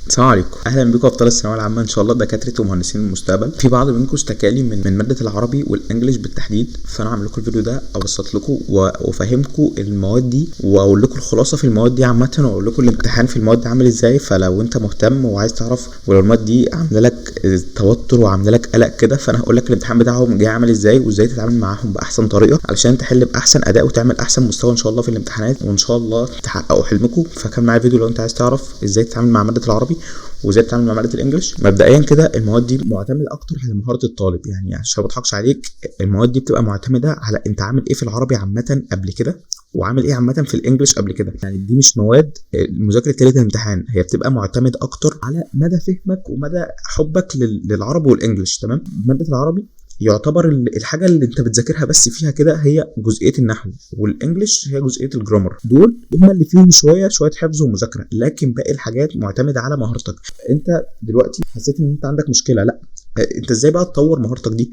السلام عليكم، اهلا بكم ابطال الثانوية العامه، ان شاء الله دكاترة ومهندسين المستقبل. في بعض منكم اشتكى لي من مادة العربي وال English بالتحديد، فانا هعمل لكم الفيديو ده ابسط لكم وافهمكم المواد دي واقول لكم الخلاصة في المواد دي عامه، واقول لكم الامتحان في المواد دي عامل ازاي. فلو انت مهتم وعايز تعرف، ولو المواد دي عامله لك توتر وعامله لك قلق كده، فانا هقول لك الامتحان بتاعهم جاي عامل ازاي وازاي تتعامل معاهم باحسن طريقه علشان تحل باحسن اداء وتعمل احسن مستوى ان شاء الله في الامتحانات، وان شاء الله تحققوا حلمكم. فكمل معايا الفيديو لو انت عايز تعرف ازاي تتعامل مع مادة العربي وازاي تتعامل مع مادة ال English. مبدئيا كده المواد دي معتمدة اكتر على مهارة الطالب، يعني عشان ما اضحكش عليك المواد دي بتبقى معتمدة على انت عامل ايه في العربي عامة قبل كده وعامل ايه عامة في ال English قبل كده. يعني دي مش مواد مذاكرة ليلة الامتحان، هي بتبقى معتمدة اكتر على مدى فهمك ومدى حبك للعربي وال English. تمام، مادة العربي يعتبر الحاجة اللي انت بتذاكرها بس فيها كده هي جزئية النحو، وال English هي جزئية ال grammar، دول هما اللي فيهم شوية شوية حفظ ومذاكره، لكن باقي الحاجات معتمدة على مهارتك. انت دلوقتي حسيت ان انت عندك مشكله، لا انت ازاي بقى تطور مهارتك دي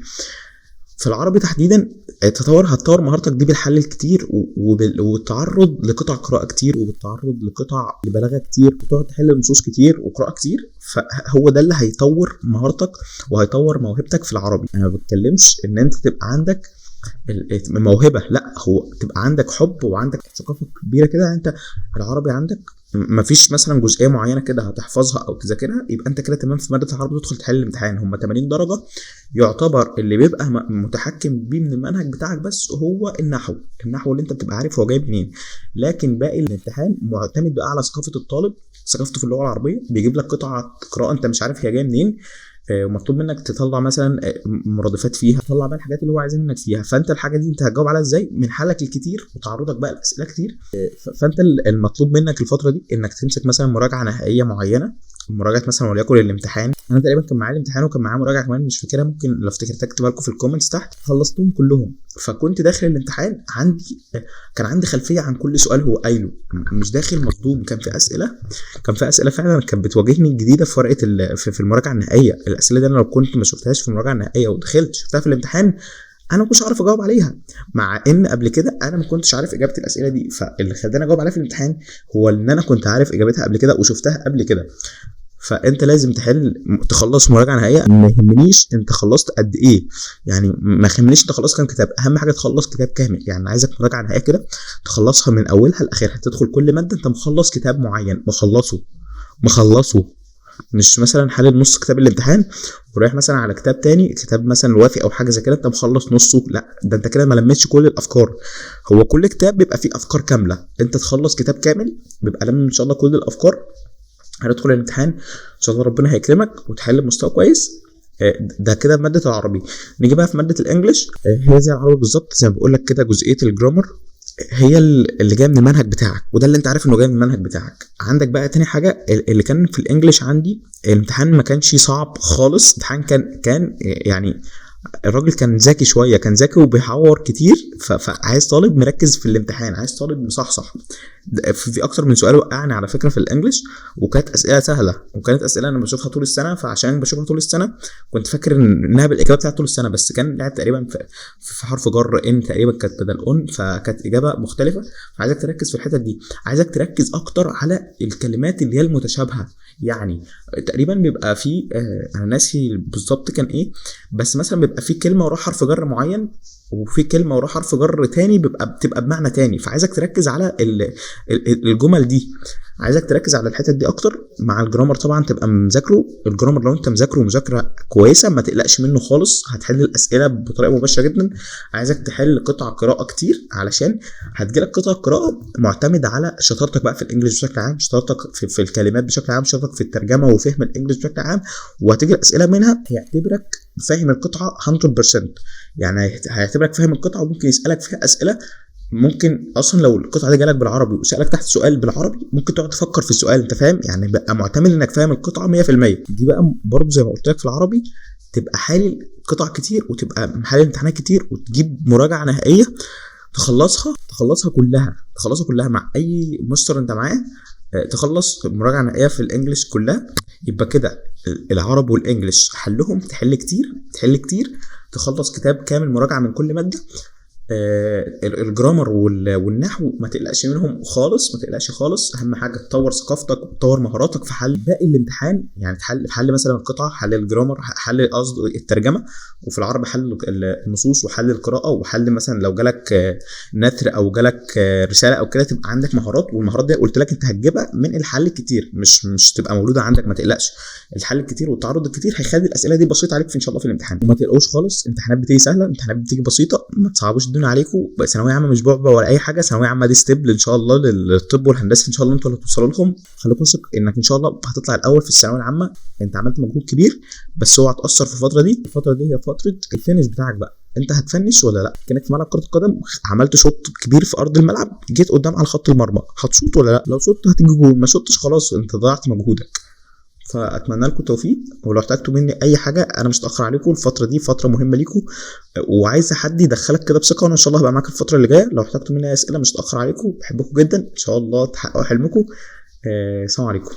في العربي تحديدا؟ هتطور مهارتك دي بالحل الكتير والتعرض لقطع قراءة كتير وبالتعرض لقطع لبلاغه كتير، وتقعد تحل نصوص كتير وقراءة كتير. فهو ده اللي هيطور مهارتك وهيطور موهبتك في العربي. انا ما بتكلمش ان انت تبقى عندك موهبة، لا هو تبقى عندك حب وعندك ثقافة كبيرة كده. انت العربي عندك مفيش مثلا جزئية معينة كده هتحفظها او تذاكرها يبقى انت كده تمام في مادة العربي تدخل تحل الامتحان. هم 80 درجه يعتبر اللي بيبقى متحكم بيه من المنهج بتاعك بس هو النحو، النحو اللي انت بتبقى عارف هو جاي منين، لكن باقي الامتحان معتمد بقى على ثقافة الطالب، ثقافته في اللغة العربية. بيجيب لك قطعه قراءة انت مش عارف هي جاية منين، ومطلوب منك تطلع مثلا مرادفات فيها، تطلع بقى الحاجات اللي هو عايزها منك فيها. فانت الحاجة دي انت هتجاوب عليها ازاي؟ من حلك الكتير وتعرضك بقى لاسئلة كتير. فانت المطلوب منك الفترة دي انك تمسك مثلا مراجعه نهائية معينة، مراجعه مثلا وليكن الامتحان. انا تقريبا كان معايا الامتحان وكان معايا مراجعه كمان مش فاكرها، ممكن لو افتكرتها اكتبها لكم في ال comments تحت. خلصتهم كلهم، فكنت داخل الامتحان كان عندي خلفية عن كل سؤال هو قايله، مش داخل مصدوم. كان في اسئلة فعلا كانت بتواجهني جديدة في ورقة في المراجعة النهائية. الاسئلة دي انا لو كنت ما شفتهاش في المراجعة النهائية ودخلت شفتها في الامتحان انا ما كنتش عارف اجاوب عليها، مع ان قبل كده انا ما كنتش عارف اجابه الاسئلة دي. فاللي خلاني اجاوب عليها في الامتحان هو ان انا كنت عارف اجابتها قبل كده وشفتها قبل كده. فانت لازم تخلص مراجعه نهائية، ما يهمنيش انت خلصت قد ايه، يعني ما يهمنيش انت خلصت كام كتاب، اهم حاجة تخلص كتاب كامل. يعني عايزك مراجعه نهائية كده تخلصها من اولها لاخرها، تدخل كل مادة انت مخلص كتاب معين، مخلصة، مش مثلا حلل نص كتاب الامتحان ورايح مثلا على كتاب تاني، كتاب مثلا الوافي او حاجة زي كده انت مخلص نصه، لا ده انت كده ما لميتش كل الافكار. هو كل كتاب بيبقى فيه افكار كاملة، انت تخلص كتاب كامل بيبقى لم ان شاء الله كل الافكار، هندخل الامتحان ان شاء الله ربنا هيكرمك وتحل مستوى كويس. ده كده مادة العربي. نيجي بقى في مادة ال English، هي زي العربي بالظبط، زي ما بقول لك كده جزئية ال grammar هي اللي جاية من المنهج بتاعك، وده اللي انت عارف انه جاي من المنهج بتاعك. عندك بقى تاني حاجة اللي كان في ال English عندي، الامتحان ما كانش صعب خالص، الامتحان كان يعني الراجل كان ذكي شوية، كان ذكي وبيحور كتير، فعايز طالب مركز في الامتحان، عايز طالب مصحصح. في اكتر من سؤال وقعني على فكرة في ال English، وكانت اسئلة سهلة وكانت اسئلة انا بشوفها طول السنة، فعشان بشوفها طول السنة كنت فاكر انها بالاجابة بتاعت طول السنة، بس كان لعب تقريبا في حرف جر in تقريبا كانت بدل on، فكانت اجابه مختلفة. فعايزك تركز في الحتت دي، عايزك تركز اكتر على الكلمات اللي هي المتشابهة. يعني تقريبا بيبقى في، انا ناسي بالظبط كان ايه، بس مثلا بيبقى في كلمة وراها حرف جر معين، وفي كلمة وراها حرف جر تاني بتبقى بمعنى تاني. فعايزك تركز على الجمل دي، عايزك تركز على الحتت دي اكتر. مع ال grammar طبعا تبقى مذاكرة، ال grammar لو انت مذاكرة مذاكرة كويسة ما تقلقش منه خالص، هتحل الاسئلة بطريقة مباشرة جدا. عايزك تحل قطع قراءة كتير علشان هتجيلك قطع قراءة معتمدة على شطارتك بقى في ال English بشكل عام، شطارتك في الكلمات بشكل عام، شطارتك في الترجمة وفهم ال English بشكل عام، وهتيجي الاسئلة منها هيعتبرك فاهم القطعة 100%. يعني هيعتبرك فاهم القطعة، وممكن يسالك فيها اسئلة ممكن اصلا لو القطعة دي جالك بالعربي وسالك تحت سؤال بالعربي ممكن تقعد تفكر في السؤال، انت فاهم؟ يعني بقى معتمد انك فاهم القطعة 100%. دي بقى برضه زي ما قلت لك في العربي، تبقى حالل قطع كتير وتبقى حالل امتحانات كتير وتجيب مراجعه نهائية تخلصها كلها مع اي مستر انت معاه، تخلص مراجعه نهائية في ال English كلها. يبقى كده العرب وال English حلهم، تحل كتير، تحل كتير، تخلص كتاب كامل مراجعه من كل مادة. ال grammar والنحو ما تقلقش منهم خالص، ما تقلقش خالص. اهم حاجة تطور ثقافتك وتطور مهاراتك في حل باقي الامتحان، يعني تحل في حل مثلا القطعة، حل ال grammar، حل قصد الترجمه، وفي العربي حل النصوص وحل القراءه، وحل مثلا لو جالك نثر او جالك رسالة او كده، تبقى عندك مهارات. والمهارات دي قلت لك انت هتجيبها من الحل الكتير، مش تبقى مولودة عندك، ما تقلقش. الحل الكتير والتعرض الكتير هيخلي الاسئلة دي بسيطة عليك في ان شاء الله في الامتحان. وما تقلقوش خالص، امتحانات بتيجي سهله، امتحانات بتيجي بسيطه، ما تصعبوش الدنيا عليكم. ثانوية عامة مش بعبع ولا اي حاجه، ثانوية عامة دي step ان شاء الله للطب والهندسه ان شاء الله انتوا اللي هتوصلوا لهم. خليكم واثق انك ان شاء الله هتطلع الاول في الثانوية العامة، انت عملت مجهود كبير، بس اوعى تاثر في الفترة دي. الفترة دي هي فترة ال finish بتاعك بقى، انت هت finish ولا لا؟ كانك في ملعب كره القدم، عملت شوط كبير في ارض الملعب، جيت قدام على خط المرمى، هتشوط ولا لا؟ لو شوت هتيجي جول، ما شوتش خلاص انت ضيعت مجهودك. فاتمنى لكم التوفيق، ولو احتجتوا مني اي حاجة انا مش هتاخر عليكم، الفترة دي فترة مهمة ليكم، وعايز حد يدخلك كده بثقة، وانا ان شاء الله هبقى معاك الفترة اللي جاية. لو احتجتوا مني اي اسئلة مش هتاخر عليكم، بحبكم جدا، ان شاء الله تحققوا حلمكم. السلام عليكم.